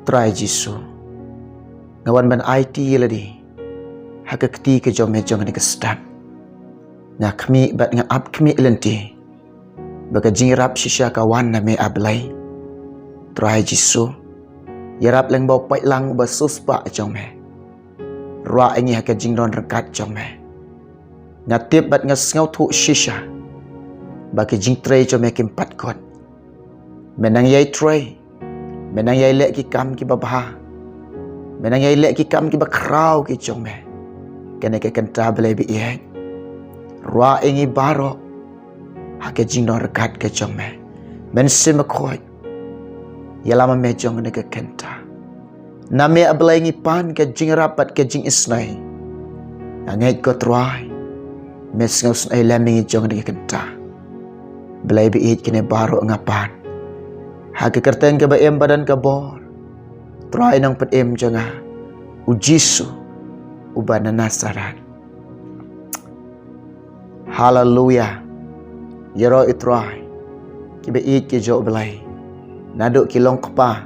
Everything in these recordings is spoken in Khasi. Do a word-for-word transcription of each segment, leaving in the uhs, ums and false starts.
Trai Jisu, nga wan ban aiti ïa lade ha ka kti ka jong me jong kane ka step. Nga khmih bad nga ap khmih lynti ba ka jingïarap shisha ka wan na me, A Blei. Trai Jisu, ïarap lyngba u paidlang uba siewspah jong me. Ruah ïa ngi ha ka jingdon ryngkat jong me. Nga tip bad nga sngewthuh shisha ba ki jingtrei jong me kim pat kut. Me nang ïai trei, me nang ïai leh ki kam kiba bha, me nang ïai leh ki kam kiba khraw ki jong me. Kane ka kynta, Blei baieit, ruah ïa ngi baroh ha ka jingdon ryngkat ka jong me. Mynsiem Bakhuid, ïalam ma me jong kane ka kynta. Na me, A Blei, ngi pan ka jingïarap bad ka jingisnei. Nga ngeit, ko Trai, me sngewsnei lem ïa ngi jong kane ka kynta. Blei baieit, kine baroh nga pan ha ka kyrteng kaba im bad don ka bor, Trai Nongpynim jong nga, U Jisu uba na Nasareth. Haleluya. Ïaroh ïa U Trai kiba ïeit ki jong U Blei, naduh ki long kpa,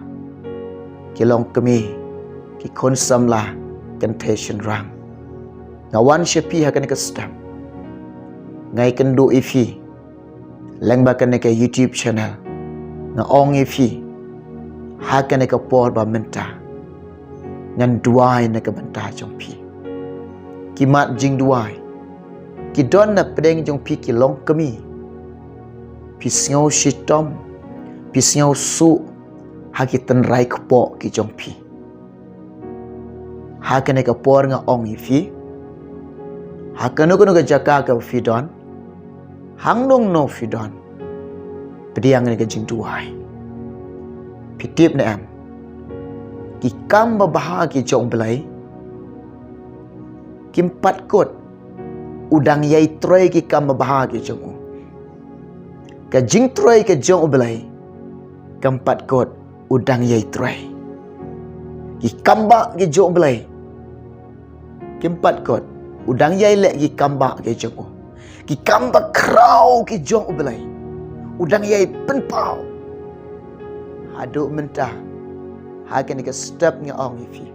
ki long kmie, ki khun samla, kynthei shynrang. Nga wan sha phi ha kane ka step. Nga ïakynduh ïa phi lyngba kane ka YouTube channel. Nga ong ïa phi ha kane ka por ba mynta, ngan duwai na ka bynta jong phi. Ki mat jingduwai ki don na pdeng jong phi ki long kmie. Phi sngew shitom, phi sngew suh ha ki tynrai kpoh ki jong phi. Ha kane ka por nga ong ïa phi, ha kano kano ka jaka kaba phi don, hangno hangno phi don, pdiang ïa ka jingduwai. Phi tip ne em, ki kam babha ki jong U Blei kim pat kut u dang ïai trei ki kam babha ki jong u. Ka jingtrei ka jong U Blei kam pat kut u dang ïai trei. Ki kam bah ki jong U Blei kim pat kut u dang ïai leh ki kam bah ki jong u. Ki kam bakhraw ki jong U Blei u dang ïai pynpaw. Haduh mynta, ha kane ka step nga ong ïa phi,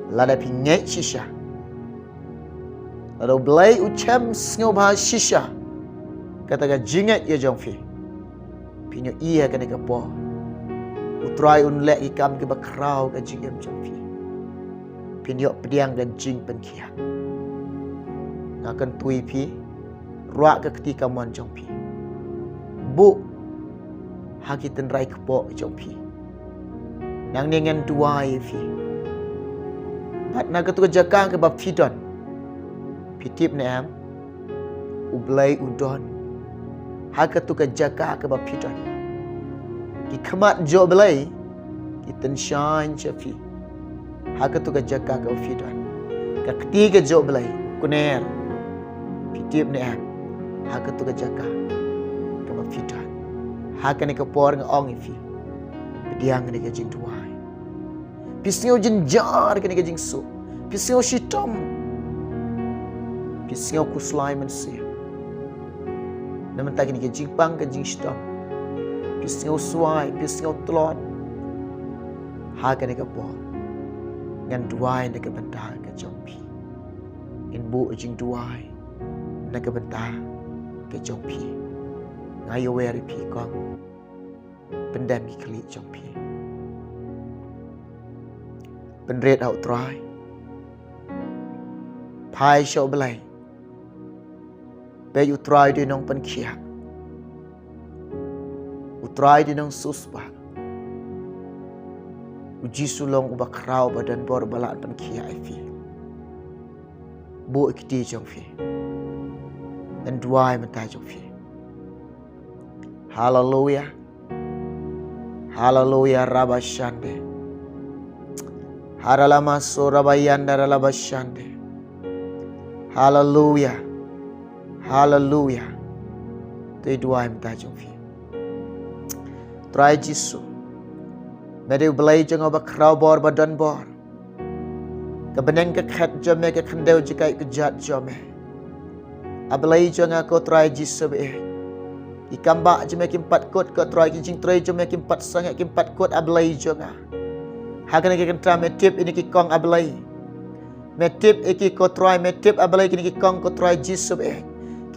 lada phi ngeit shisha, lada U Blei u shem sngewbha shisha kata ka jingngeit ka jong phi, phin ïohi ha kane ka por U Trai un leh ki kam kiba khraw ha ka jingim jong phi. Phin ïoh pdiang ka jingpynkhiah. Nga kyntu ïa phi, ruah ka kti kamon jong phi, buh ha ki tynrai kpoh jong phi. Nangne ngan duwai ïa phi. Bad na katu ka jaka kaba phi don, phi tip ne em, U Blei u don ha katu ka jaka kaba phi don. Ki khmat jong U Blei ki tyngshaiñ sha phi ha katu ka jaka kaba phi don. Ka kti ka jong U Blei u kner, phi tip ne em, ha katu ka jaka kaba phi don. Ha kane ka por nga ong ïa phi, pdiang kane ka jingduwai. Phi sngew jynjar kane ka jingsuh, phi sngew shitom, phi sngew khuslai mynsiem na bynta kane ka jingpang ka jingshitom, phi sngew swai, phi sngew tlot, ha kane ka por ngan duwai na ka bynta ka jong phi. Ngin buh jingduwai na ka bynta ka jong phi. Nga ïawer ïa phi, kong, pyndem ki khlieh jong phi. Pynrit ha U Trai. Phai sha U Blei. Peit, U Trai u dei u nongpynkhiah, U Trai u dei u nongsiewspah. U Jisu long uba khraw, uba don bor, uba lah pynkhiah ïa phi. Buh ki kti jong phi, ngan duwai mynta jong phi. Haleluya. Haleluya, rabashande. Haralamaso rabayanda ralabashande. Haleluya. Haleluya. To ïa duwai mynta jong phi. Trai Jisu, me dei U Blei jong nga uba khraw bor, ba don bor. Ka bneng ka khet jong me, ka khyndew jong ka ïa kjat jong me. A Blei jong nga, ko Trai Jisu baieit, Ki kam ba jong me kim pat kut, ko Trai, ki jingtrei jong me kim pat sangeh, kim pat kut, A Blei jong nga. Ha kane ka kynta me tip ïa kine ki kong, A Blei. Me tip ïa ki, ko Trai, me tip, A Blei, kine ki kong, ko Trai Jisu ba ïeit.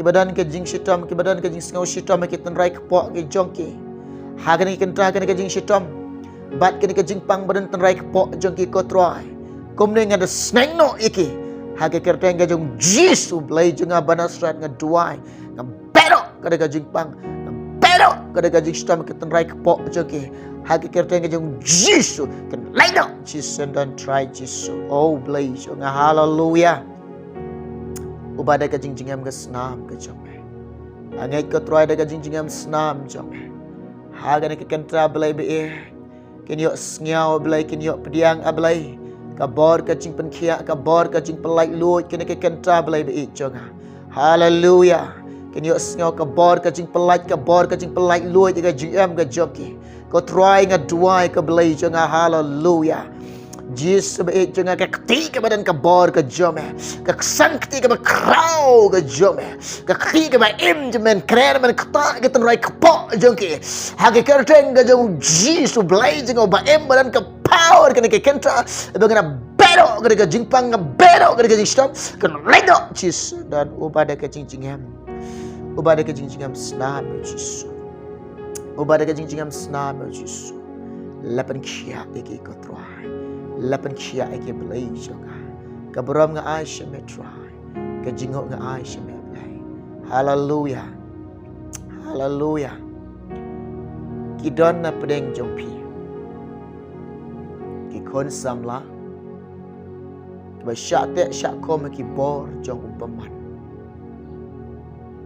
Kiba don ka jingshitom, kiba don ka jingsngew shitom ha ki tynrai kpoh ki jong ki. Ha kane ka kynta, kane ka jingshitom bad kane ka jingpang ba don tynrai kpoh jong ki, ko Trai, kumne nga da sneng noh ïa ki ha ka kyrteng ka jong Jisu, Blei jong nga ba Nasareth, nga duwai. Nga beh noh ka da ka jingpang, nga beh noh ka da ka jingshitom ha ki tynrai kpoh jong ki ha ka kyrteng ka jong Jisu. Kynlait noh Jisu, don Trai Jisu. O Blei jong nga, haleluya. Uba da ka jingjngem ka snam ka jong me. Nga ngeit, ko Trai, da ka jingjngem snam jong me. Ha kane ka kynta, Blei ba ïeit, kin ïoh sngew, A Blei, kin ïoh pdiang, A Blei, ka bor ka jingpynkhiah, ka bor ka jingpyllait luid, kane ka kynta, Blei ba ïeit jong nga. Haleluya. Kin ïoh sngew ka bor ka jingpyllait, ka bor ka jingpyllait luid ïa ka jingim ka jong ki. Ko Trai, nga duwai, ko Blei jong nga, haleluya. Jisu ba ïeit jong nga, ka kti kaba don ka bor ka jong me, ka ksang kti kaba khraw ka jong me, ka kti kaba im jong me, kren man kata ka tynrai kpoh jong ki. Ha ka kyrteng ka jong Jisu, Blei jong nga, ba im ba don ka power, kane ka kynta ba nga beh noh ka da ka jingpang, nga beh noh ka da ka jingshitom. Kynlait noh Jisu, don uba da ka jingjngem, uba da ka jingjngem snam, Jisu. Uba da ka jingjngem snam, Jisu. La pynkhiah ïa ki, ko Trai. La pynkhiah ïa ki, Blei jong nga. Ka burom nga ai sha me, Trai. Ka jingnguh nga ai sha me, Blei. Haleluya. Haleluya. Ki don na pdeng jong phi ki khun samla kiba shah teh shah khum ha ki bor jong u bymman,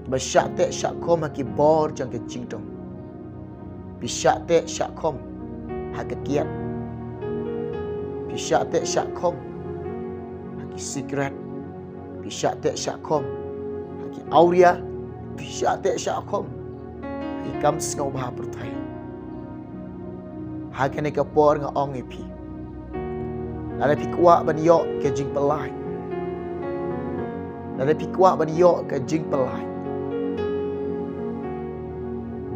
kiba shah teh shah khum ha ki bor jong ka jingdum. Phi shah teh shah khum ha ka kiad, phi shah teh shah khum ha ki sikret, phi shah teh shah khum ha ki awria, phi shah teh shah khum ha ki kam sngewbha pyrthei. Ha kane ka por nga ong ïa phi, lada phi kwah ban ïoh ka jingpyllait, lada phi kwah ban ïoh ka jingpyllait,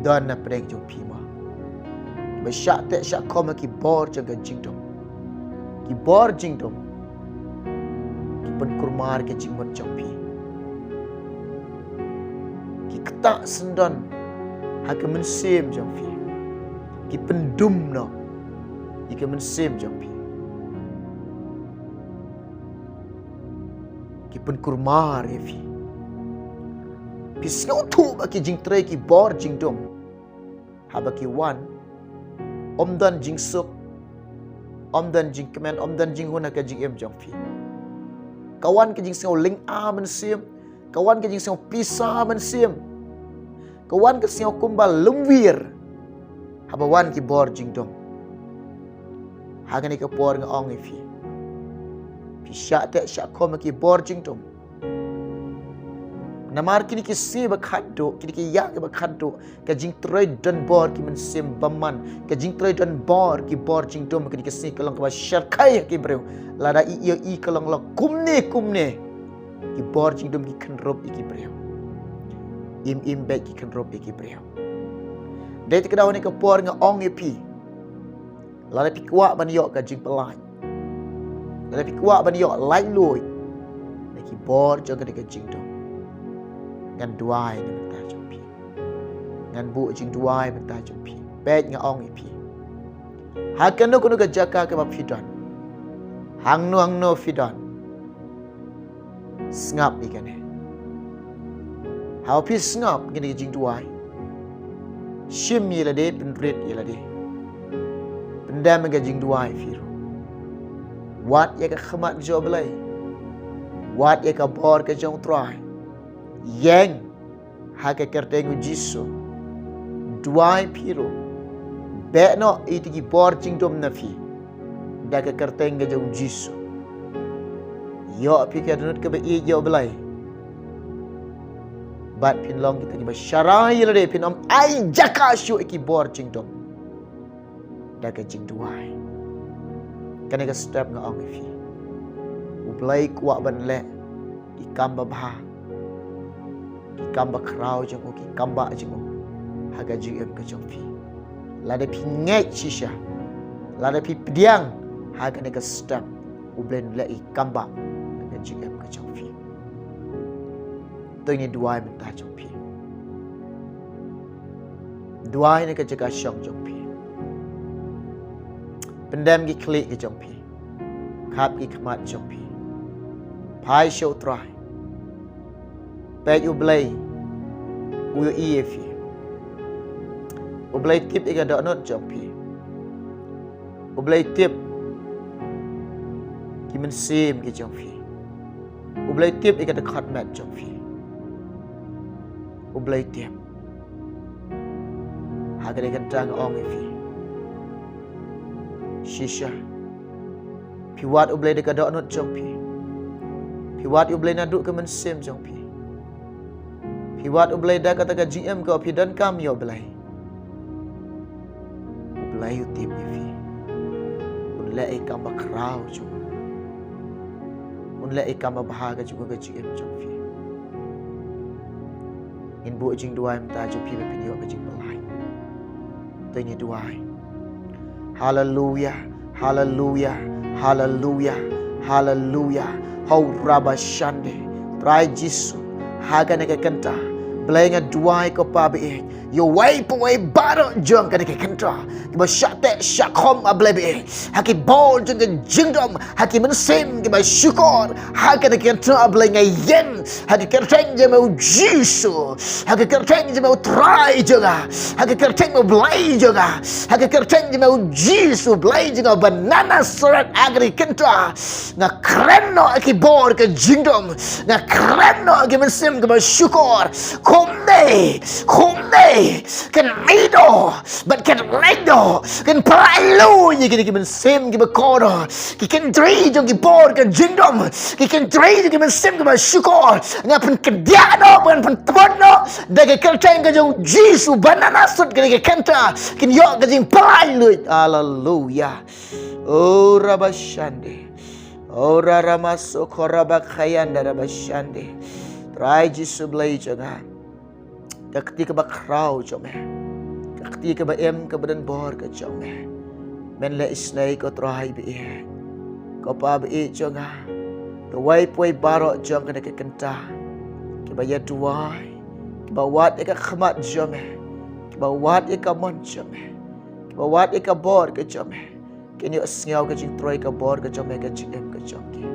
don na pdeng jong phi mo. Kiba shah teh shah khum ha ki bor jong ka jingdum, ki bor jingdum ki pynkulmar ka jingmut jong phi. Ki ktah syndon ha ka mynsiem jong phi. Ki pyndum noh ïa ka mynsiem jong phi. Ki pynkulmar ïa phi. Phi sngewthuh ba ki jingtrei ki bor jingdum, haba ki wan, ym don jingsuk, ym don jingkmen, ym don jinghun ha ka jingim jong phi. Ka wan ka jingsngew lynga mynsiem, ka wan ka jingsngew pisa mynsiem, ka wan ka sngew kumba lymwir haba wan ki bor jingdum. Ha kane ka por nga ong ïa phi, phi shah teh shah khum ha ki bor jingdum. Namar kine ki sngi ba khatduh, kine ki ïa ki ba khatduh, ka jingtrei donbor ki mynsiem bymman, ka jingtrei donbor ki bor jingdum, kine ki sngi ka long kaba shyrkhei ha ki briew. Lada i ïohi ka long la kumne kumne, ki bor jingdum ki kynrup ïa ki briew. Im im beit ki kynrup ïa ki briew. Dei te ka daw ne ka por nga ong ïa phi, lada phi kwah ban ïoh ka jingpyllait, lada phi kwah ban ïoh laitluid na ki bor jong kane ka jingdum, ngan duwai na bynta jong phi, ngan buh jingduwai bynta jong phi. Peit nga ong ïa phi, ha kano kano ka jaka kaba phi don, hangno hangno phi don, sngap ïa kane. Haba phi sngap ïa kane ka jingduwai, shim ïa lade, pynrit ïa lade, pyndem ïa ka jingduwai phi ruh. Wad ïa ka khmat jong U Blei, wad ïa ka bor ka jong U Trai. Ïeng ha ka kyrteng U Jisu. Duwai phi ruh. Beh noh ïa ki bor jingdum na phi da ka kyrteng ka jong U Jisu. Ïoh phi ka dohnud kaba ïeit ïa U Blei, bad phin long kita kiba sharai ïa lade, phin ym ai jaka shuh ïa ki bor jingdum da ka jingduwai. Kane ka step nga ong ïa phi, U Blei u kwah ban leh ki kam babha, ki kam bakhraw jong u, ki kam ba jong u. ha ka jingim ka jong phi. Lada phi ngeit shisha, lada phi pdiang ha kane ka step, U Blei un leh i kam ba ha ka jingim ka jong phi. To ngin duwai mynta jong phi. Duwai na ka jaka shong jong phi. Pyndem ki khlieh ki jong phi. Khap ki khmat jong phi. Phai sha U Trai. Peit U Blei u ïohi ïa phi. U Blei tip ïa ka dohnud jong phi. U Blei tip ki mynsiem ki jong phi. U Blei tip ïa ka dkhot met jong phi. U Blei tip. Ha kane ka kynta nga ong ïa phi, shisha, phi wad U Blei da ka dohnud jong phi. Phi wad U Blei naduh ka mynsiem jong phi. Phi wad U Blei da kata ka jingim kaba phi donkam ïa U Blei. U Blei u tip ïa phi. Un leh i kam ba khraw jong u. Un leh i kam ba bha ka jong u ha ka jingim jong phi. Ngin buh jingduwai mynta jong phi ba phin ïoh ka jingpyllait. To ngin duwai. Haleluya, haleluya, haleluya, haleluya. Hau raba shande. Trai Jisu, ha kane ka kynta, Blei nga duwai, ko Pa ba ïeit, ïa uwei pa uwei baroh jong kane ka kynta, kiba shah teh shah khom, A Blei ba ïeit, ha ki bor jong ka jingdom, ha ki mynsiem kiba shukor, ha kane ka kynta, A Blei nga ïeng ha ka kyrteng jong me U Jisu, ha ka kyrteng jong me U Trai jong nga, ha ka kyrteng me U Blei jong nga, ha ka kyrteng jong me U Jisu Blei jong nga ba na Nasareth, ha kane ka kynta nga kren noh ïa ki bor ka jingdom, nga kren noh ïa ki mynsiem kiba shukor. Kumne, kumne kin mih noh bad kin leit noh, kin pynlait lut ïa kine ki mynsiem kiba kordor, ki kyntrei jong ki bor ka jingdom, ki kyntrei jong ki mynsiem kiba shukor. Nga pynkyndit noh, nga pyntbit noh da ka kyrteng ka jong U Jisu ba na Nasareth, kane ka kynta kin ïoh ka jingpynlait lut. Haleluya. O raba shande. O rarama sokora ba khayanda raba shande. Trai Jisu Blei jong nga, ka kti kaba khraw jong me, ka kti kaba im kaba don bor ka jong me, men leh isynei, ko Trai ba ïeit, ko Pa ba ïeit jong nga. Kawei pa uwei baroh jong kane ka kynta, kiba ïa duwai, kiba wad ïa ka khmat jong me, kiba wad ïa ka mon jong me, kiba wad ïa ka bor ka jong me, kin ïohsngew ka jingtrei ka bor ka jong me ha ka jingim ka jong ki.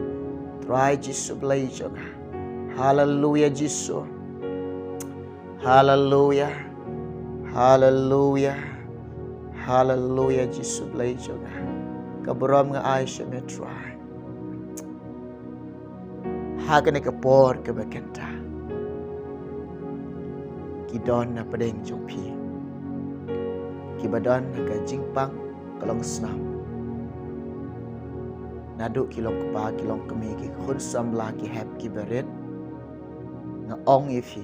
Trai Jisu Blei jong nga. Haleluya Jisu. Haleluya. Haleluya. Haleluya Jisu Blei jong nga. Ka burom nga ai sha me Trai. Ha kane ka por kaba kynta, ki don na pdeng jong phi kiba don ha ka jingpang ka long snam. Naduh ki long kpa, ki long kmie, ki khun samla, ki hep, ki barit, nga ong ïa phi,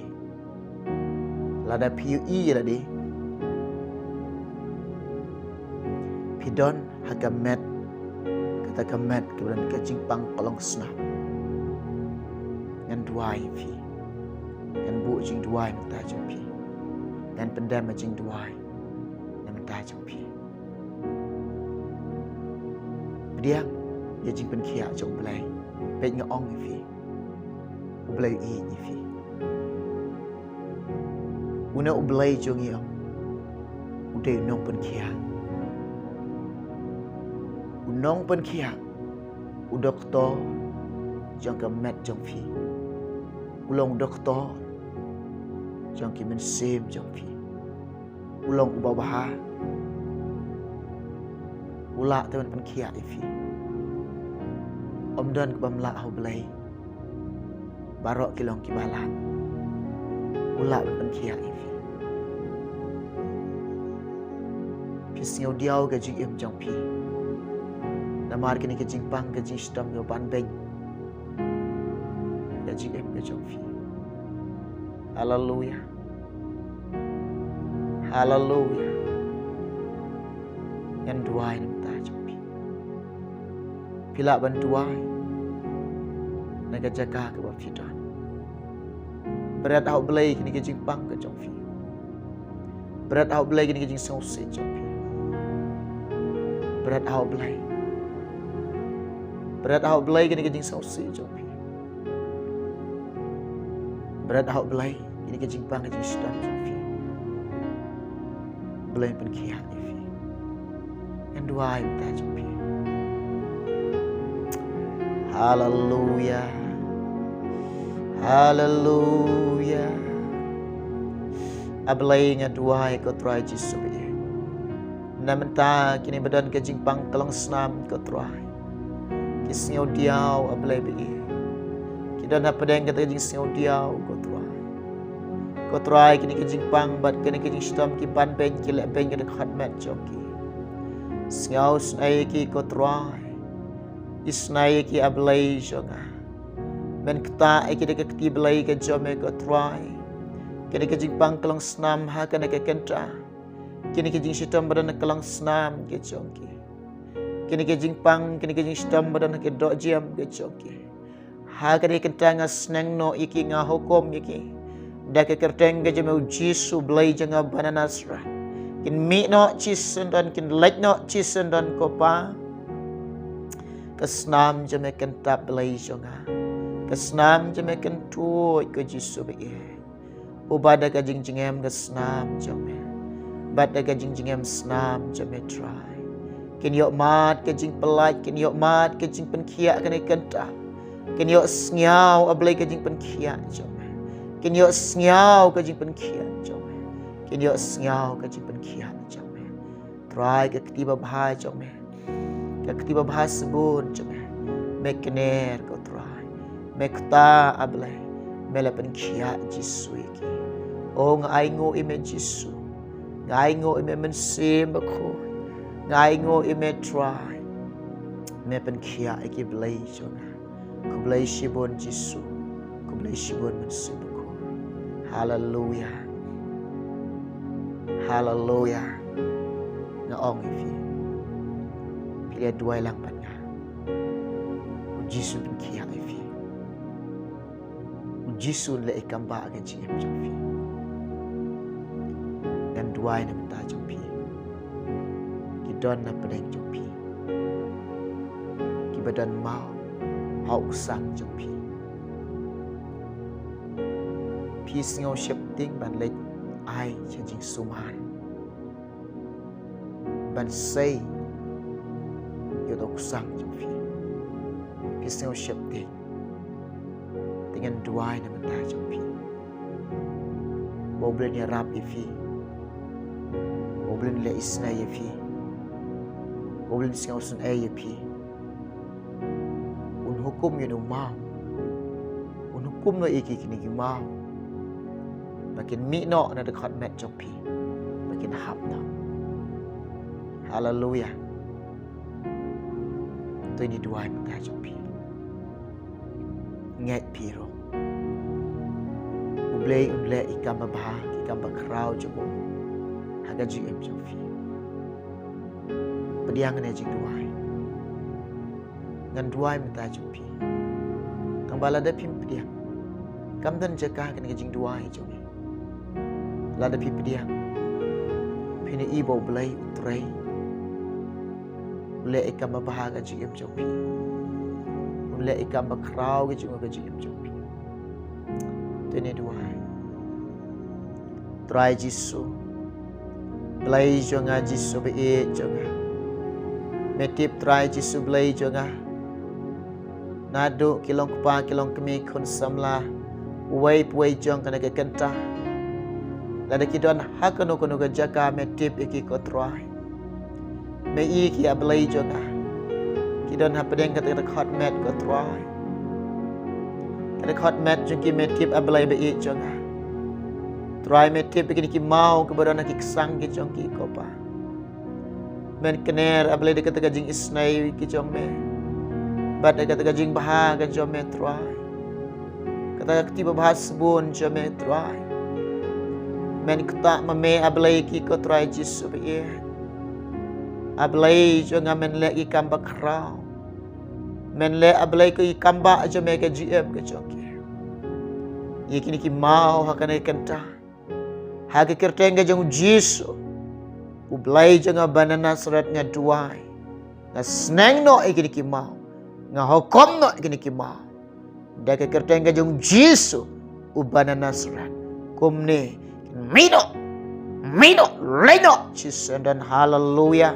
lada phi ïohi ïa lade, phi don ha ka met, kata ka met kaba don ka jingpang ka long snam, ngan duwai ïa phi. Ngan buh jingduwai na bynta jong phi. Ngan pyndem jingduwai na bynta jong phi. Pdiang ïa jingpynkhiah jong U Blei. Peit nga ong ïa phi, U Blei u ïeit ïa phi. Une U Blei jong ngi, u dei u nongpynkhiah. U nongpynkhiah, u doktor jong ka met jong phi. U long doktor jong ki mynsiem jong phi. U long uba bha. U lah te ban pynkhiah ïa phi. Ym don kaba ym lah ha U Blei. Baroh ki long kiba lah. U lah ban pynkhiah ïa phi. Phi sngew diaw ka jingim jong phi. Namar kane ka jingpang ka jingshitom ka ban beiñ ka jingim ka jong phi. Haleluya. Haleluya. Ngan duwai na bynta jong phi. Phi lah ban duwai na ka jaka kaba phi don. Bret ha U Blei kane ka jingpang ka jong phi. Bret ha U Blei kane ka jingsngewsih jong phi. Bret ha U Blei. Bret ha U Blei kane ka jingsngewsih jong phi. Bret ha U Blei kane ka jingpang ka jingshitom jong phi. Blei pynkhiah ïa phi. Ngan duwai mynta jong phi. Haleluya. Haleluya. A Blei, nga duwai ko Trai Jisu ba ïeit. Na mynta kine ba don ka jingpang ka long snam ko Trai. Ki sngew diaw A Blei ba ïeit. Ki don hapdeng kata ka jingsngew diaw ko Trai. Ko Trai, kine ki jingpang bad kine ki jingshitom ki ban beiñ ki leh beiñ ka dkhot met jong ki. Sngewsynei ïa ki ko Trai. Isynei ïa ki A Blei jong nga. Men ktah ïa ki da ka kti Blei ka jong me ko Trai. Kine ki jingpang ka long snam ha kane ka kynta. Kine ki jingshitom ba don ka long snam ka jong ki. Kine ki jingpang, kine ki jingshitom ba don ha ka dohjem ka jong ki. Ha kane ka kynta nga sneng noh ïa ki, nga hukum ïa ki da ka kyrteng ka jong me U Jisu Blei jong nga ba na Nasareth. Kin mih noh shisyndon, kin leit noh shisyndon ko Pa. Ka snam jong me kan tap Blei jong nga. Ka snam jong me kan tuid ko Jisu ba ïeit. Uba da ka jingjngem ka snam jong me. Bad da ka jingjngem snam jong me Trai. Kin ïoh mad ka jingpyllait, kin ïoh mad ka jingpynkhiah kane ka kynta. Kin ïoh sngew A Blei ka jingpynkhiah jong me. Kin ïoh sngew ka jingpynkhiah jong me. Kin ïoh sngew ka jingpynkhiah jong me. Trai ka kti babha jong me. Ka kti babha sbun jong me. Me kner ko Trai. Me ktah A Blei. Me la pynkhiah Jisu ïa ki. O nga ainguh ïa me Jisu. Nga ainguh ïa me Mynsiem Bakhuid. Nga ainguh ïa me Trai. Me pynkhiah ïa ki Blei jong nga. Khublei shibun Jisu. Khublei shibun Mynsiem Bakhuid. Haleluya. Haleluya. Nga ong ïa phi. Phi la duwai lang bad nga. U Jisu pynkhiah ïa phi. U Jisu un leh ïa kam ba ka jingim jong phi. Ngan duwai na bynta jong phi. Ki don na pdeng jong phi. Ki ba don maw ha u ksang jong phi. Phi sngew sheptieng ban leit ai sha jingsumar. Ban sei ïa u ksang jong phi. Phi sngew sheptieng. Te ngan duwai na bynta jong phi. Ba U Blei un ïarap ïa phi. Ba U Blei un leh isynei ïa phi. Ba U Blei un sngewsynei ïa phi. Un hukum ïa u maw. Un hukum noh ïa ki kine ki maw. Ba kin mih noh na dkhot met jong phi. Ba kin hap noh. Haleluya. To ngin duwai mynta jong phi. Ngeit phi ruh. U Blei un leh ïa ki kam babha, ki kam bakhraw jong u. Ha ka jingim jong phi. Pdiang ïa kane ka jingduwai. Ngan duwai mynta jong phi. Tang ba lada phim pdiang, kam don jaka ha kane ka jingduwai jong ngi. Lada phi pdiang, phin ïohi ba U Blei u trei. U leh ïa ki kam babha ha ka jingim jong phi. U leh ïa ki kam bakhraw ha ka jingim, ha ka jingim jong phi. To ngin duwai. Trai Jisu. Blei jong nga Jisu ba ïeit jong nga. Me tip Trai Jisu Blei jong nga. Naduh ki long kpa ki long kmie khun samla. Uwei pa uwei jong kane ka kynta. Lada ki don ha kano kano ka jaka me tip ïa ki ko Trai. Me ïohi ïa ki A Blei jong nga. Ki don hapdeng kata ka dkhot met ko Trai. Ka dkhot met jong ki me tip A Blei ba ïeit jong nga. Trai me tip ïa kine ki maw kiba don ha ki ksang ki jong ki ko Pa. Men kner A Blei da kata ka jingisynei ki jong me. Bad da kata ka jingbha ka jong me Trai. Kata ka kti babha sbun jong me Trai. Men ktah ma me A Blei ki ko Trai Jisu ba ïeit. A Blei jong nga men leh ïa ki kam bakhraw. Men leh A Blei ïa ki kam ba jong me ha ka jingim ka jong ki. Ïa kine ki maw ha kane ka kynta. Ha ka kyrteng ka jong u Jisu, u Blei jong nga ba na Nasareth, nga duwai. Nga sneng noh ïa kine ki maw. Nga hukum noh ïa kine ki maw. Da ka kyrteng ka jong u Jisu, u ba na Nasareth. Kumne, mih noh, mih noh, leit noh, Jisu don, haleluya.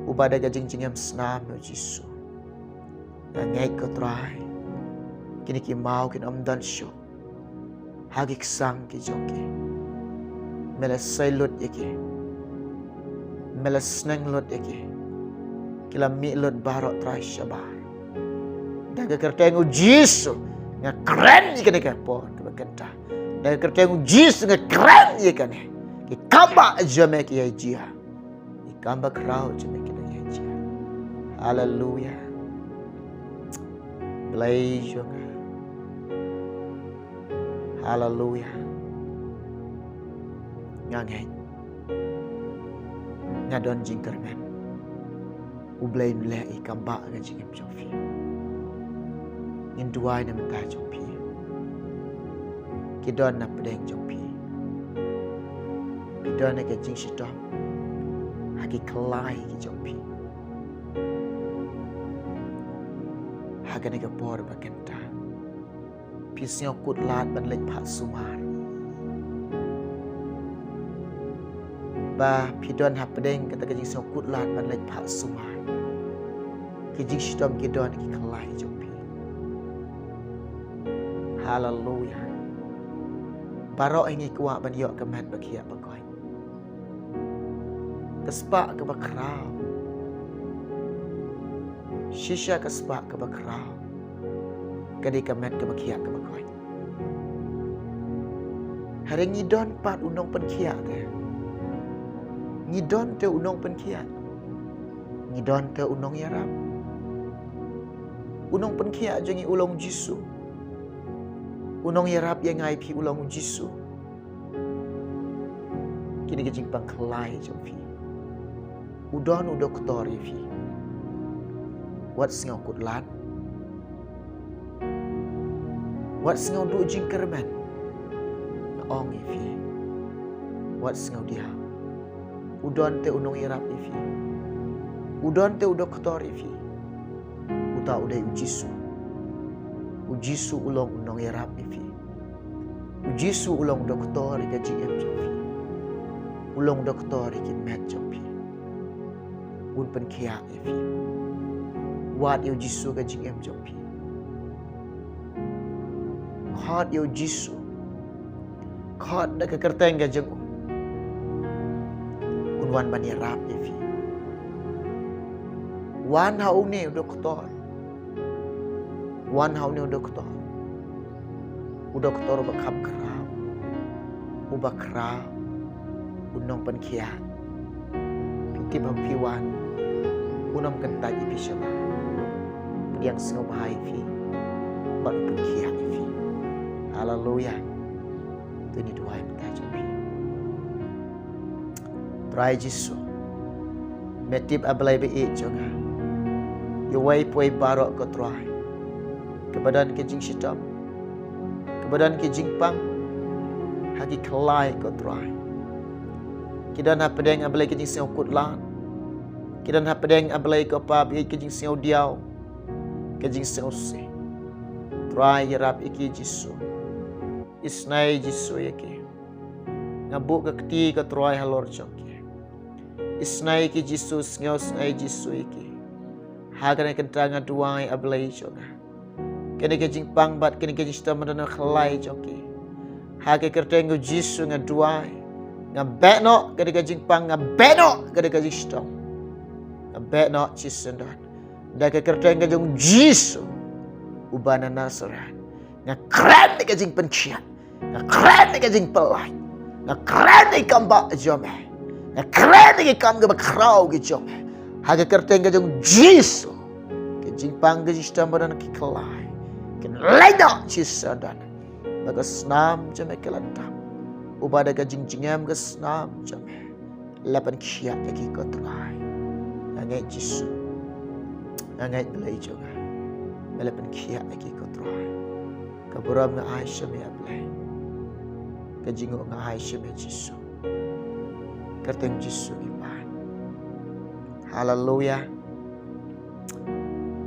U ba da ka jingjngem snam ïa u Jisu. Nga ngeit ko Trai. Kine ki maw kin ym don shuh ha ki ksang ki jong ki. Me la sei lut ïa ki. Me la sneng lut ïa ki. Ki la mih lut baroh Trai shabar. Da ka kyrteng u Jisu nga kren ïa kane ka por kaba kynta. Da ka kyrteng u Jisu nga kren ïa kane. Ki kam ba jong me ki ïa jia. Ki kam ba khraw jong me ki dang ïa jia. Haleluya. Blei jong nga. Haleluya. Nga ngeit. Nga don jingkyrmen. U Blei un leh ïa ka kam ba ka jingim jong phi. Ngin duwai na bynta jong phi. Ki don na pdeng jong phi. Phi don ha ka jingshitom ha ki khlai ki jong phi. Ha kane ka por ba kynta. Phi sngewkut lad ban leit phah sumar. Ba phi don hapdeng kata ka jingsngewkut lad ban leit phah sumar. Ki jingshitom ki don ha ki khlai jong phi. Haleluya. Baroh hi ngi kwah ban ïoh ka met ba khiah ba koit. Ka spah kaba khraw. Shisha ka spah kaba khraw. Ka dei ka met kaba khiah kaba koit. Hynrei ngi don pat u nongpynkhiah te. Ngi don te u nongpynkhiah. Ngi don te u nongïarap. U nongpynkhiah jong ngi u long u Jisu. U nongïarap ïa nga ïa phi u long u Jisu. Kine ki jingpang khlai jong phi. U don u doktor ïa phi. Wat sngewkut lad. Wat sngewduh jingkyrmen. Nga ong ïa phi. Wat sngewdiaw. U don te u nongïarap ïa phi. U don te u doktor ïa phi. Uta u dei u Jisu. U Jisu u long u nongïarap ïa phi. U Jisu u long doktor ïa ka jingim jong phi. U long doktor ïa ki met jong phi. Un pynkhiah ïa phi. Wad ïa u Jisu ka jingim jong phi. Khot ïa u Jisu. Khot da ka kyrteng ka jong u. Un wan ban ïarap ïa phi. Wan ha une u doktor. Wan ha une u doktor. U doktor uba kham khraw. Uba khraw. U nongpynkhiah. Phi tip haba phi wan. Un ym kyntait ïa phi shabar. Pdiang sngewbha ïa phi. Bad u pynkhiah ïa phi. Haleluya. To ngin duwai mynta jong phi. Trai Jisu. Me tip A Blei ba ïeit jong nga. Ïa uwei pa uwei baroh ko Trai. Kaba don ki jingshitom. Kaba don ki jingpang. Ha ki khlai ko Trai. Ki don hapdeng A Blei ki jingsngewkut lad. Ki don hapdeng A Blei ko Pa ba ïeit ki jingsngewdiaw. Ki jingsngewsih. Trai ïarap ïa ki Jisu. Isnei Jisu ïa ki. Nga buh ka kti ko Trai halor jong ki. Isnei ki Jisu, sngewsnei Jisu ïa ki. Ha kane kynta nga duwai A Blei jong nga. Kane ka jingpang bad kane ka jingshitom ha ka khlai jong ki. Ha ka kyrteng ko Jisu nga duwai. Nga beh noh kane ka jingpang, nga beh noh kane ka jingshitom. Nga beh noh Jisu don. Da ka kyrteng ka jong Jisu. Uba na Nasareth. Nga kren ïa ka jingpynkhiah. Nga kren ïa ka jingpyllait. Nga kren ïa ka kam ba jong me. Nga kren ïa ka kam kaba khraw ka jong me. Ha ka kyrteng ka jong Jisu. Ka jingpang ka jingshitom ba don ha ki khlai. Kin leit noh Jisu don. Ba ka snam jong me ka la dap. Uba da ka jingjngem ka snam jong me. La pynkhiah ïa ki ko Trai. Nga ngeit Jisu. Nga ngeit Blei jong nga. Me la pynkhiah ïa ki ko Trai. Ka burom nga ai sha me A Blei. ka jingngoh nga ai shim ïa Jisu. Kyrteng Jisu ngi pan. Haleluya.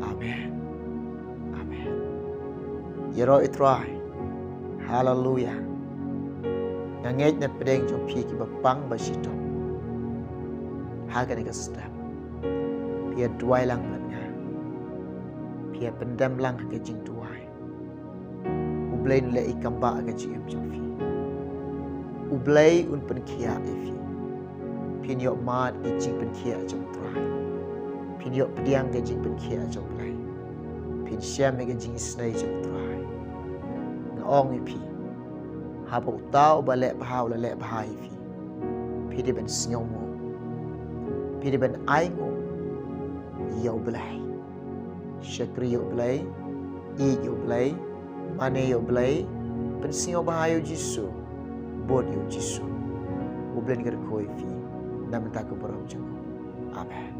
Amen. Amen. Ïaroh ïa u Trai. Haleluya. Nga ngeit na pdeng jong phi kiba pang ba shitom ha kane ka step, phi ïa duwai lang bad nga. Phi ïa pyndem lang ha ka jingduwai. U Blei un leh i kam ba ka jingim jong phi. U Blei un pynkhiah ïa phi. Phin ïoh mad ka jingpynkhiah jong u Trai. Phin ïoh pdiang ka jingpynkhiah jong u Blei. Phin shem ïa ka jingisynei jong u Trai. Nga ong ïa phi, haba uta uba leh bha u la leh bha ïa phi, phi dei ban sngewnguh. Phi dei ban ainguh ïa u Blei. Shakri ïa u Blei, ïeit ïa u Blei, mane ïa u Blei, pynsngewbha ïa u Jisu, bud ïa u Jisu. U Blei un kyrkhu ïa phi na ka bynta ka burom jong u. Amen.